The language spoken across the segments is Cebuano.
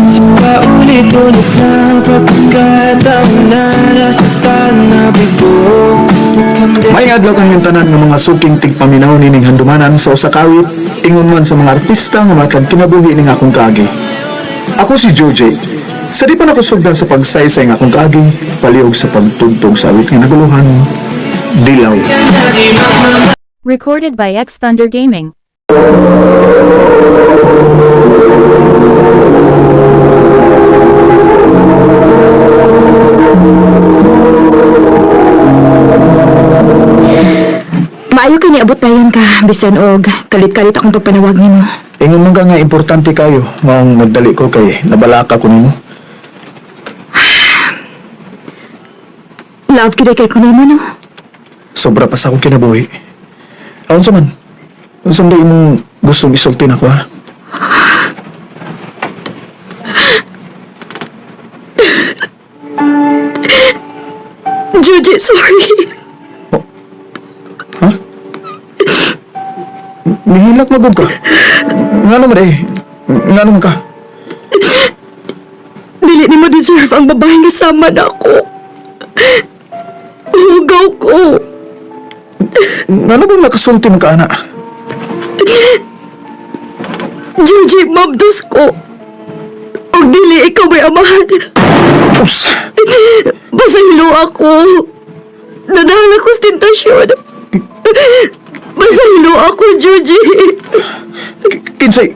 Sa paulit-ulit na pagkakataon na nasaktan na bigo. May adlaw kang tanan ng mga suking tigpaminaw nining handumanan sa usa ka awit, ingon man sa mga artista nga matag kinabuhi ning akong kaagi. Ako si Joje. Sa di pa nakusugdan sa pagsaysay ng akong kaagi, palihog sa pagtugtog sa awit nga naguluhan, Dilaw. Recorded by X Thunder Gaming. Maayo kay niabot dayon ka, bisan og kalit-kalit akong pagpanawag nimo. Ingon man ka nga importante kayo, maong nagdali ko kay nabalaka ko nimo. Love kita kay kuno mo, no? Sobra pa sa akong kinabuhi. Aon sa man? Unsa man imong gustong isulti nako ha? Juji, sorry. Ha? Nihilak magog ka. Nga naman eh. Nga naman ka. Dili nimo deserve ang babae nga sama na ako. Hugaw ko. Nga naman nakasulti mo ka, ana? Juji, mabdos ko. Og dili ikaw may amahan. Usa! Pasaylo ako. Nadala ko sa tentasyon. Pasaylo ako, Juji. Kinsay!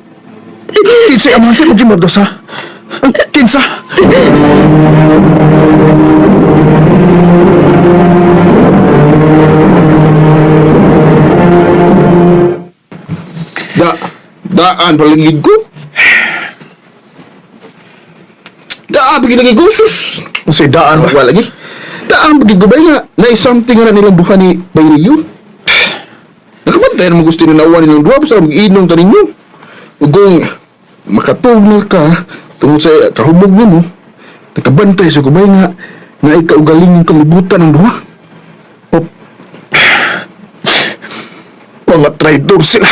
Kinsay amahan sa kong mabdos, ha? Kinsa! Da, daan palagid ko. Daan pagilagi ko, sus. Unsay daan ba? Wala lagi. Daan pagid ko ba nga, na something nga na nilang duha ni Bayriyo. Nakabantay na mo gusto na nauwan nilang duha, basta mag-inom ta ninyo. Ug kung makatug na ka, tungod sa kahubog nimo, nakabantay sa kubay nga, na ikaugaling yung kalibutan ng duha. Oh. Mga traidor sila.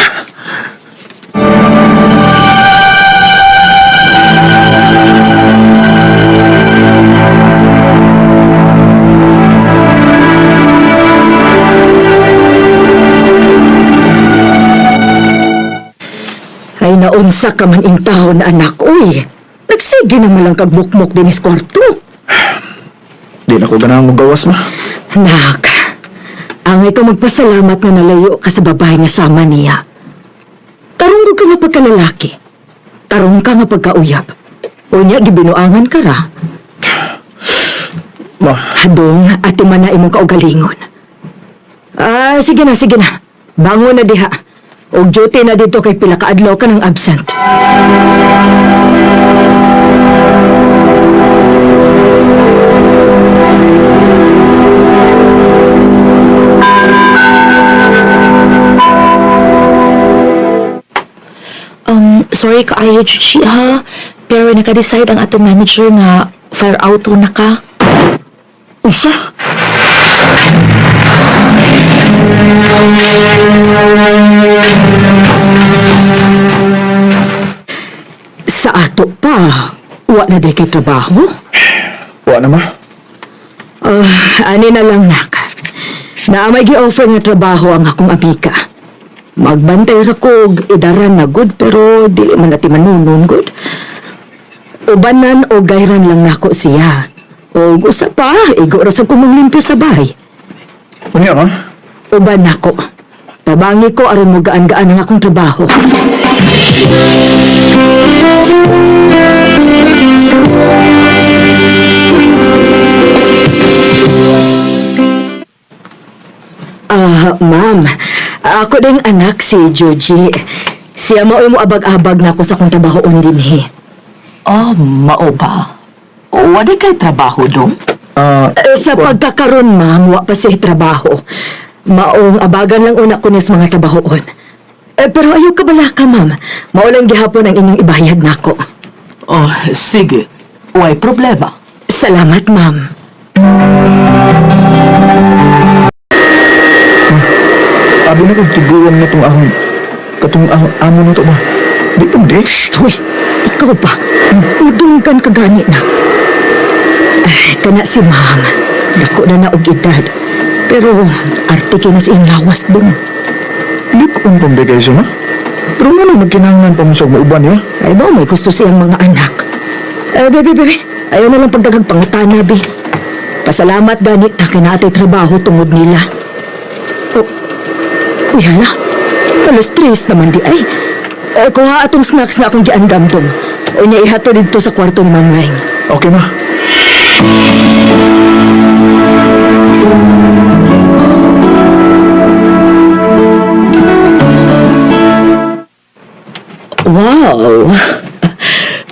Ay naunsa ka man intahon na anak, uy. Nagsige na malang kagbukmok din is kwarto. Di na ko ganang magawas, ma. Anak, ang ikaw magpasalamat nga nalayo ka sa babae nga sama niya. Tarong ka nga pagkalalaki. Tarong ka nga pagkauyab. Unya, gibinuangan ka ra. Ma, Hadong, ati man na imong kaugalingon. Ah, sige na, sige na. Bangon na diha. Og duty na dito kay pila ka adlaw ka ng absent. Sorry kaayo, Chuchi, ha? Pero naka-decide ang atong manager nga fire auto na ka. usa! Sa ato pa, wa na di kay trabaho. Wa na, ma. Ah, ani na lang nak. Na may gi-offer nga trabaho ang akong amiga. Magbantay ra ko og idaran na good pero dili man nati manunon good. Ubanan o gayran lang nako siya. O usa pa, igo ra sa kumong limpyo sa bahay. Unya, ma. Uban nako. Tabangi ko aron mo gaan-gaan ang akong trabaho. Ah, ma'am. Ako ding anak si Joji. Siya mao mo abag-abag na ako sa akong trabahoon dinhi. Ah, mao ba? Wala kay trabaho dong? Ah, Eh, sa pagkakaroon, ma'am, wa pa siya trabaho. Maong abagan lang una ko niya sa mga trabahoon. Eh, pero ayaw ka bala ka, ma'am. Mao lang gihapon ang inyong ibayad nako. Oh, sige. Way problema. Salamat, ma'am. abi na kong tiguan na itong ahon. Katong ahon, amo na to, ma. Di pa, di. Shh, hoy! Ikaw pa! Mudunggan ka gani na. Ay, kana si ma'am. Dako na na og edad. Pero arte kay na sa iyang lawas dong. Likon pang bigay siya, ma. Pero nga nang magkinahanglan pa mo siya mauban niya. Ay ba, may gusto siyang mga anak. Eh, bebe, bebe, ayaw na lang pagdagag pangutana, be. Pasalamat gani ta kay naa tay trabaho tungod nila. Oh, uy, hala. 3:00 naman di ay. Eh, kuha atong snacks nga akong giandam dong. O niya ihato dito sa kwarto ni Ma'am Weng. Okay, ma. Wow!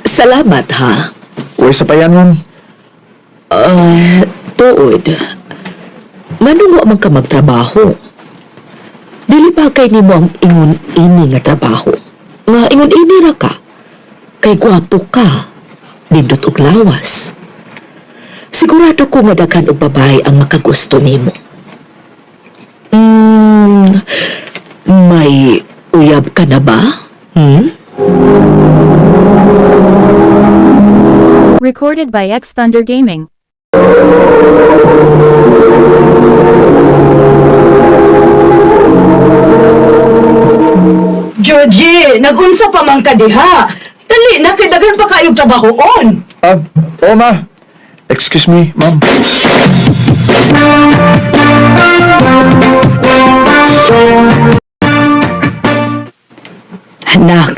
Salamat ha. Uy, sa payan, ma'am. Ah, tuod. Nganong wa man ka magtrabaho? Dili ba kay nimo ang ingon ini nga trabaho? Nga ingon ini ra ka. Kay gwapo ka. Nindot og lawas. Sigurado ko nga daghan og babae ang makagusto nimo. May uyab ka na ba? Hmm? Recorded by X Thunder Gaming. Georgie, nagunsa pa man ka diha. Dali na kay daghan pa kayog trabahoon. Ah, oo, ma. Excuse me, ma'am. Anak,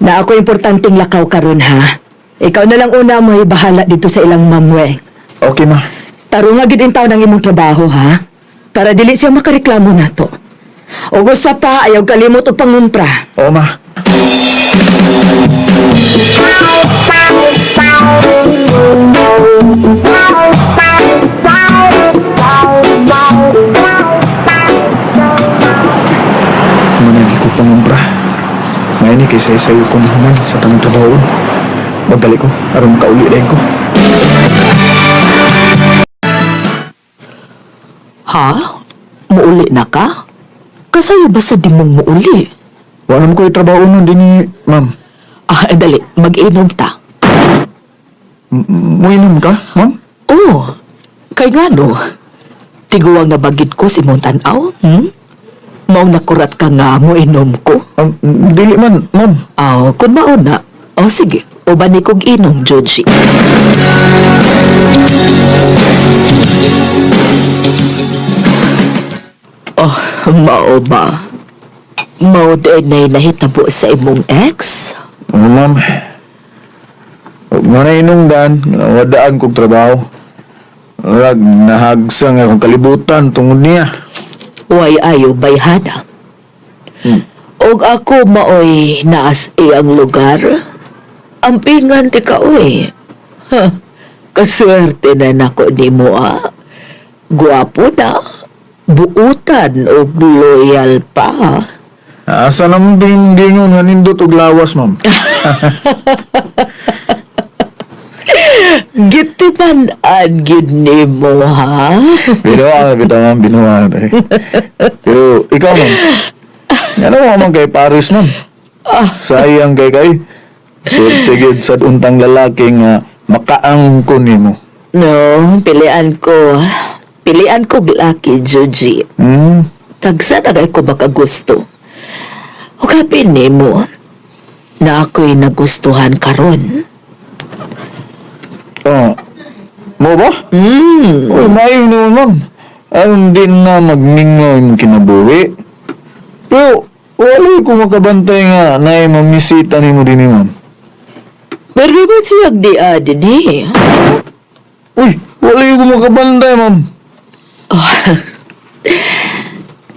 na ako importanteng lakaw karon ha. Ikaw na lang una mo bahala dito sa ilang mamweng. Okay, ma. Tarunga gid taon ang imong trabaho ha. Para dili siya makareklamo nato. Og usa pa ayaw kalimot og pangumpra. Oo, ma. Managi ko pangumpra. Ngayon ni kay sayo-sayo ko naman sa tanong trabaho. Magdali ko, aron makauli din ko. Ha? Muuli na ka? Kasayo ba sa di mong muuli? Wala naman ko yung trabaho nun din ni, ma'am. Ah, dali, mag-inom ta. Muinom ka, ma'am? Oo, kay ngano? Tiguang nabagid ko si Montanaw, hmm? Maong nakurat ka nga mo inom ko. Dili man, ma'am. Aw, kun mao na. O sige, uban ni kog inom, Joji. Oh, mao ba? Mao din nahitabo sa imong ex? Oo, ma'am. Huwag mo na inungdan, wadaan kong trabaho. Rag, nahagsang akong kalibutan tungod niya. Way ayo bayhana. Og ako maoy naas iyang lugar. Ampingan ti ka oy. Ha, kaswerte na nako nimo ah. Gwapo na. Buutan og loyal pa. Asa naman din gingon nga nindot og lawas, ma'am. Gitiman an gyud nimo ha. Binuha na kita, ma'am. Binuha na tayo. Pero ikaw, ma'am. Ano mo man kay Paris, ma'am? Sayang kay kay. Swerte gyud sa untang lalaki nga makaangkon nimo. No, pilian ko. Pilian ko laki, Juji. Tagsa na kay ko makagusto. O kapin nimo na ako'y nagustuhan karon. Oh. Mo ba? Uy, maayo naman, ma'am. Aron din na magmingaw yung kinabuhi. Pero, wala ko makabantay nga na mamisita ni mo din ni ma'am. Pero ba't siyag di adin eh? Uy, wala ko makabantay, ma'am.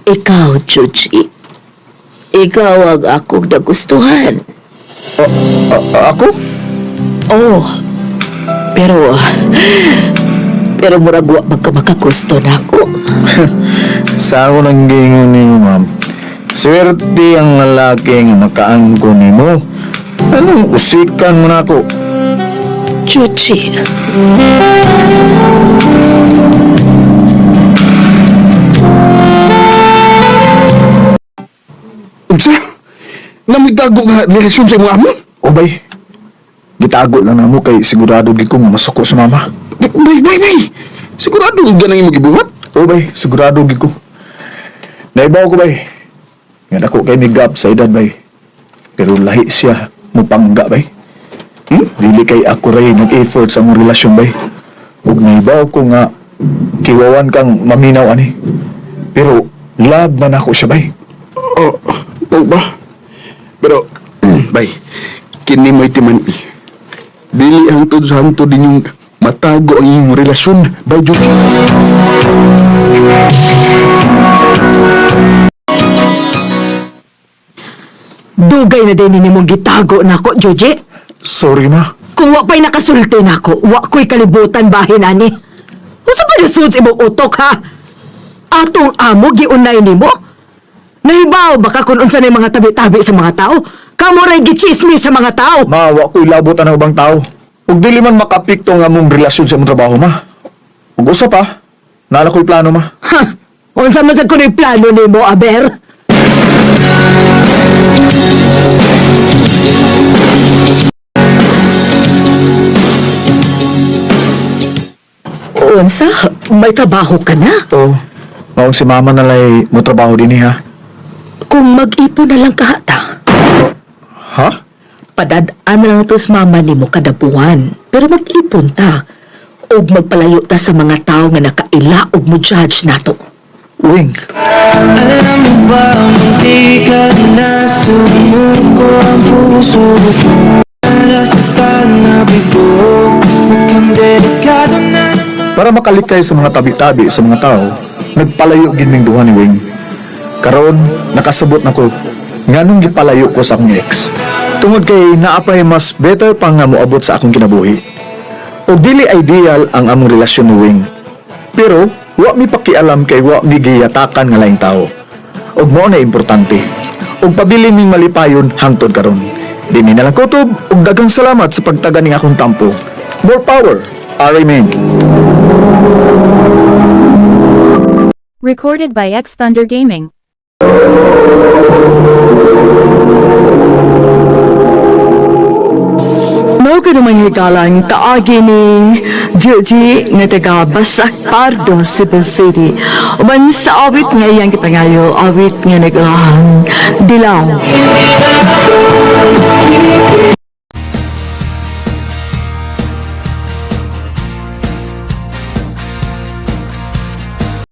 Ikaw, Chuchi. Ikaw ang akong nagustuhan. Ako? Oh, pero... Pero murag wa man ka makagusto na ako. Sa ako nang gingon ni mo, ma'am. Swerte ang lalaki nga makaangko nimo. Anong usikan mo na ako? Chuchi. Unsa? Namoy dago nga relasyon sa imong amo? O bay, Gitago lang namo kay sigurado gid ko nga masuko sa mama. Bay, bay, bay! Sigurado gid ganang imong gibuhat? Oo bay, sigurado gid ko. Naibaw ko bay. Nga dako kay may gap sa edad bay. Pero lahi siya mupangga bay. Hmm? Dili kay ako ray nag-effort sa among relasyon bay. Ug naibaw ko nga kiwawan kang maminaw ani. Pero love na nako siya bay. Oh, oh ba? Pero, bay, kini mo'y timan-i. Dili hangtod sa hangtod ninyong matago ang inyong relasyon, bay Jojo. Dugay na din ni mong gitago nako, Joji. Sorry ma. Kung wa pa'y nakasulti nako, wa ko'y kalibutan bahin ani. Unsa pa nasud sa imong utok ha? Atong amo giunay nimo? Nahibaw ba ka kung unsa na mga tabi-tabi sa mga tao? Kamo ray gichismis sa mga tao. Ma, wa ko'y labot ang ubang tao. Ug dili man makapikto ang among relasyon sa imong trabaho ma. Ug usa pa, naala ko'y plano ma. Ha? Unsa man sad kuno'y plano nimo, Aber? Unsa? May trabaho ka na? Oo. Maong si mama na lay mo trabaho din ha. Kung mag-ipon na lang ka ta. Ha? Padad-an na lang to sa mama nimo kada buwan. Pero mag-ipon ta. Og magpalayo ta sa mga tao nga nakaila og mo judge nato. Wing. Alam mo ba, munti ka na sumuko ang puso ko. Nasaktan na bigo, mukhang delikado na naman. Para makalikay sa mga tabi-tabi sa mga tao, nagpalayo gid ming duha ni Wing. Karon, nakasabot na ko nganong gipalayo ko sa akong ex. Tungod kay naapay mas better pa nga moabot sa akong kinabuhi. O dili ideal ang among relasyon ni Wing. Pero wa mi pakialam kay wa mi giyatakan nga laing tao. Ug mao na importante. Ug pabili ming malipayon hangtod karon. Dini na lang kutob ug daghang salamat sa pagtaga ning akong tampo. More power, RA Man. Recorded by X Thunder Gaming. Mao ka naman higalang kaagi ni Joji nga taga Basak Pardo, Cebu City. Uban sa awit nga iyang gipangayo, awit nga nag Dilaw.